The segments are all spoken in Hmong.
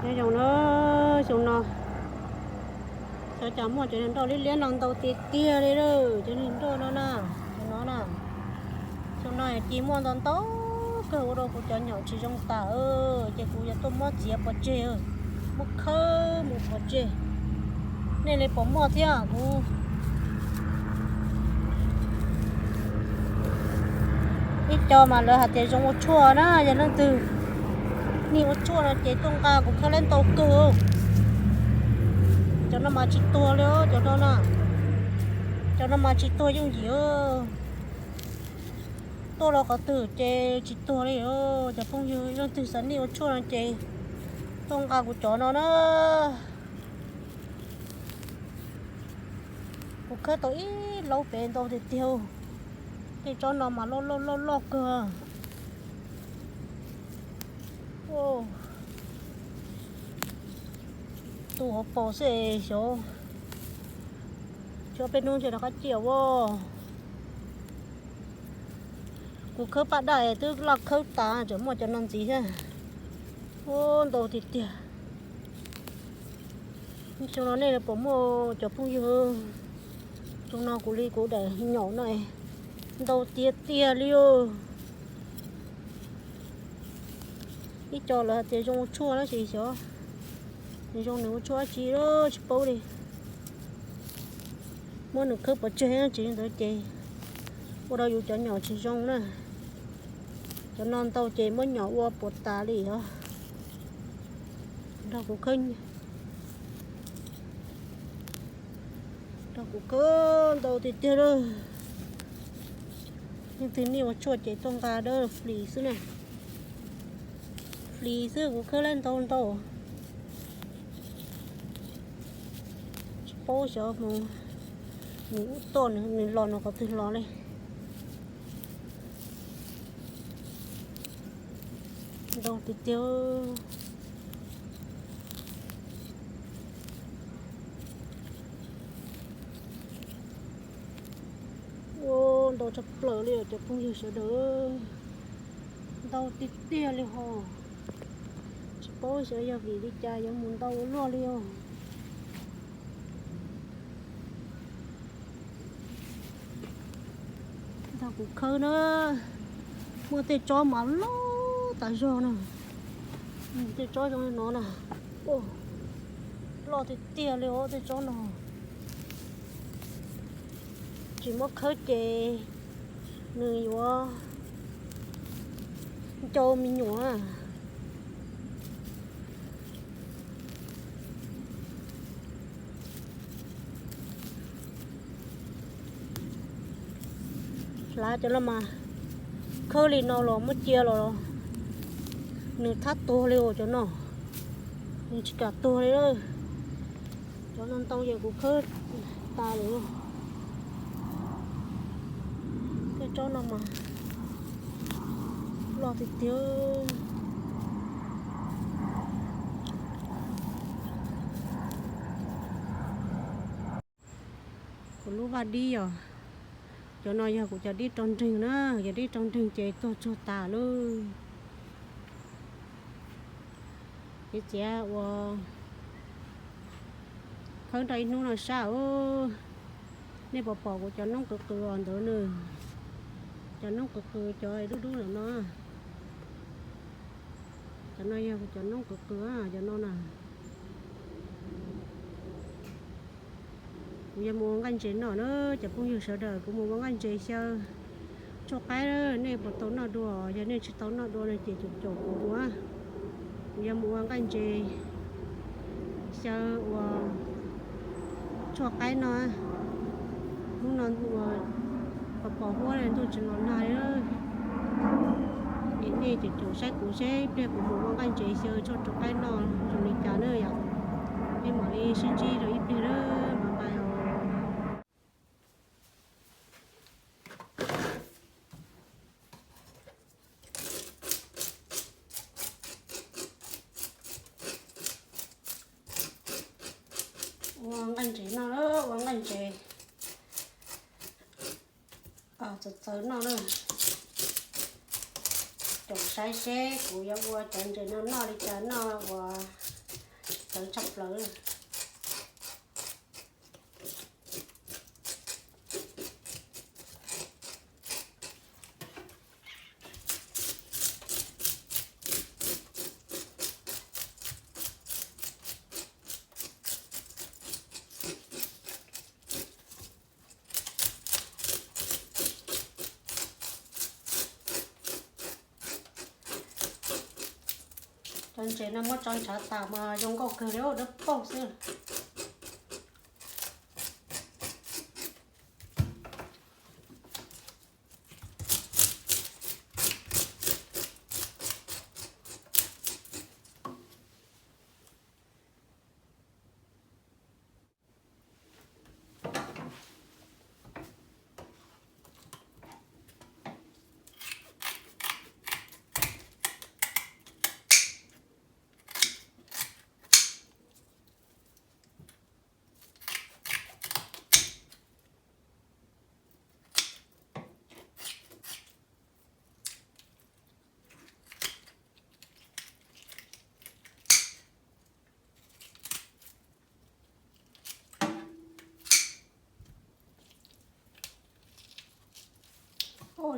Nyob zoo na, xyoo no xyov cas muaj cov niag nroj liab liab no ntau tiag tiag li lawm, cov niag nroj no na, cov no na. Xyoo no ci muaj ntau ntau kawg ua rau kuv cov nyom tsis zoo tas, ces kuv yuav tuaj muab txiav pov tseg, muab khawb mus pov tseg. Nej li pom muaj thiab kuv ib co mas lawv hais tias zoo ua tshuaj na, yog leej twg nij ua tshuaj no ces tuaj nqa kuv khawb lab ntau kawg. Cov no mas tsis tuag li os, cov no na, cov no mas tsis tuag yooj yim. Tuaj los qhov twg ces tsis tuag li os. Cov phooj ywg leej twg xav nij ua tshuaj no ces tuaj nqa kuv cov no na. Kuv khawb tau ib laub pem ntau tiag tiag. Tej tsob no mas loj loj loj loj kawg. Tu hauv paus xwb xyov, xyov peb hnub ntshe rov qab ciaj as. Kuv khawb paj daj es twb laj khawb tas, tseem muaj cov no ntxiv thiab. Ua ntau tiag tiag. Xyoo no nej puas muaj cov phooj ywg? Xyoo no kuv li kuv daim nyom no ntau tiag tiag li os. Ib co lawv hais tias zoo ua tshuaj tab sis xyov nws zoo nws ua tshuaj dab tsi tsis paub li. Muab nws khawb pov tseg dab tsi ntawd ces ua rau yus cov nyom tsis zoo na. Cov no ntau ces muab nyom ua puas tas li os. Nrog kuv khawb, nrog kuv khawb ntau tiag tiag lawm. Leej twg nij ua tshuaj ces tuaj nqa dawb flis xwb na. Flis xwb kuv khawb lab ntau ntau. Tsis paub xyov mus nws ub toj nws los nws qhov twg los li. Ntau tiag tiag. Ua ntau tshaj plaws li os cov phooj ywg sawv daws. Ntau tiag tiag li hos. Tsis paub xyov yog vim li cas yuav mus ntau ua luaj li os. Ntag kuv khawb na, muaj tej tsob mas loj tas zog na. Tej tsob zoo li no na, loj tiag tiag li os tej tsob no. Tsis muab khawb ces nws yuav ncau me nyuam. Hlav cov no mas khawb li no los muab cia los nws thab tuag li os cov no. Nws tsis kam tuag li. Cov no ntoo ces kuv khawb tas lawm. Tej tsob no mas loj tiag tiag. Kuv lub vaj dib yog, cov no yog kuv cov dib rau nreeg na, cov dib rau nreeg ces tuag tsuag tas lawm. Ces txiav ua khawb nrog ib hnub no sab os. Nej puas pom kuv cov noob qws qws os ntawd nws, cov noob qws qws cov dub dub ntawm no. Cov no yog kuv cov noob qws qws cov no na. Kuv yuav mus ua nqaij ntses noj na, cov phooj ywg sawv daws, kuv mus ua nqaij ntses xyaw tshuaj qaib, nej puas tau noj dua? Yog nej tsis tau noj dua no ces caum caum kuv dua. Kuv yuav mus ua nqaij ntses xyaw ua tshuaj qaib noj. Hnub no ua pos pos huab ntuj tsis los nag li. Es nej caum caum saib kuv seb ib pliag kuv mus ua nqaij ntses xyaw tshuaj rau qaib noj zoo li cas na yom. Peb mam li sib ntsib rau ib pliag na, bye bye os. Ua nqaij ntses noj, ua nqaij ntses txawv txawv noj na. Caum saib seb kuv yuav ua cov ntses no noj li cas noj uas plawv tshaj plaws. Cov ntses no muab tso ntshav tas mas zoo nkauj kawg li, dawb paug xwb.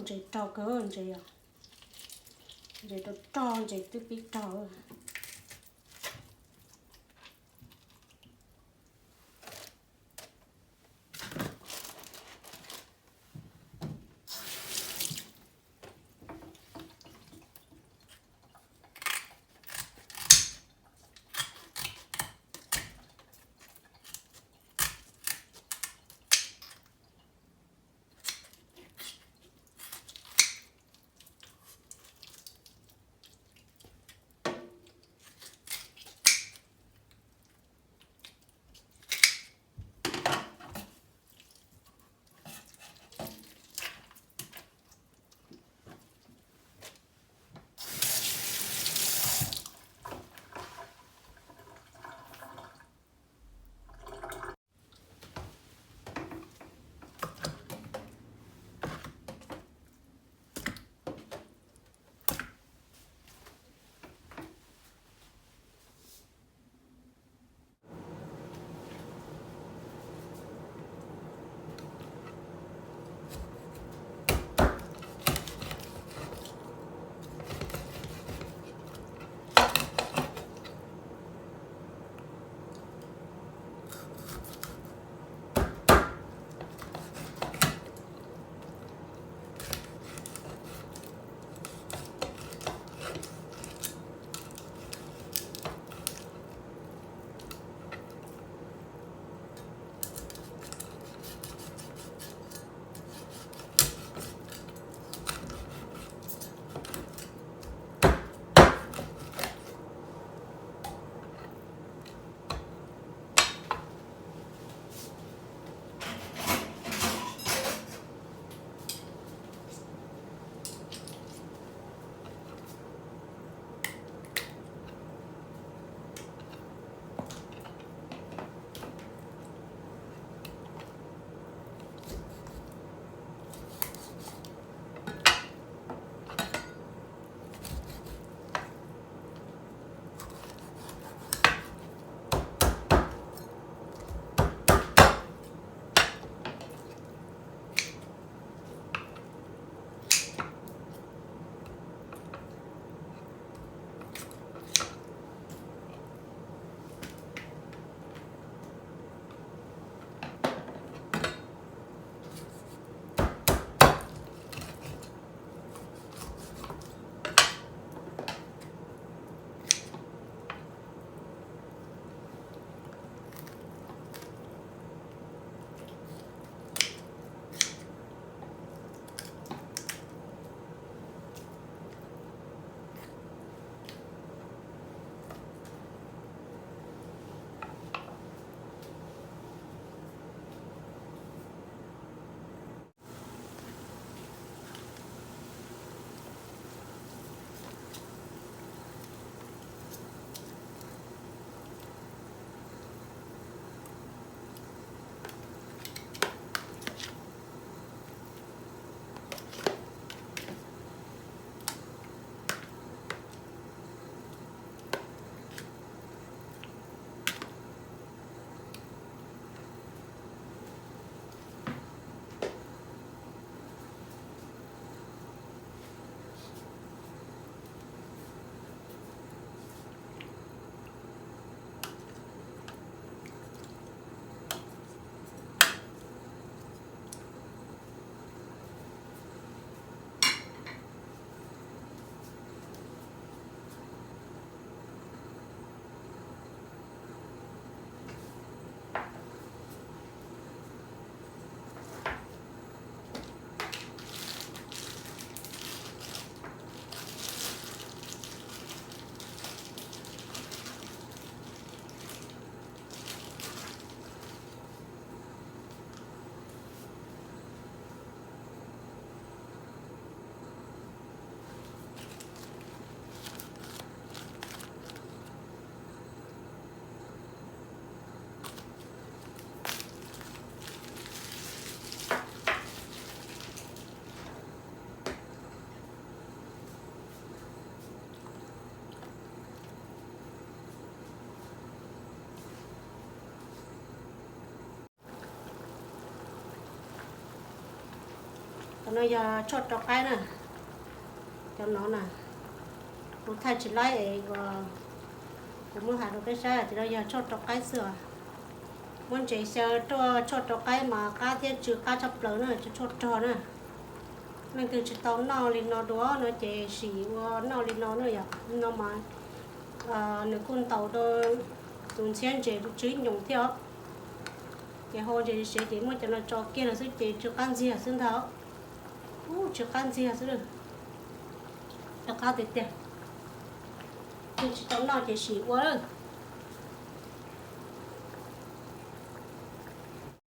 Ntses rog kawg ntses os. Ntses rog rog, ntses twb pib rog. Cov no yog tshuaj rau qaib na. Cov no na, kuv thaij tsis laib es kuv muab hais rau peb saib, cov no yog tshuaj rau qaib xwb os. Muab ntsev xyaw tuaj tshuaj rau qaib mas qab thiab tsw qab tshaj plaws na, tsw tshuaj rog na. Leej twg tsis tau noj li no dua no ces sim ua noj li no na yom. No mas nws kuj ntaus rau tus ntxhiab ntses tsw ib nyoos thiab os. Ces hau ntses sev ces muab cov no tso kiag lawm xwb ces tsw qab ntxiag xwb ntag. Ub, tsw qab ntxiag xwb, tsw qab tiag tiag. Leej twg tsis tau noj ces sim ua.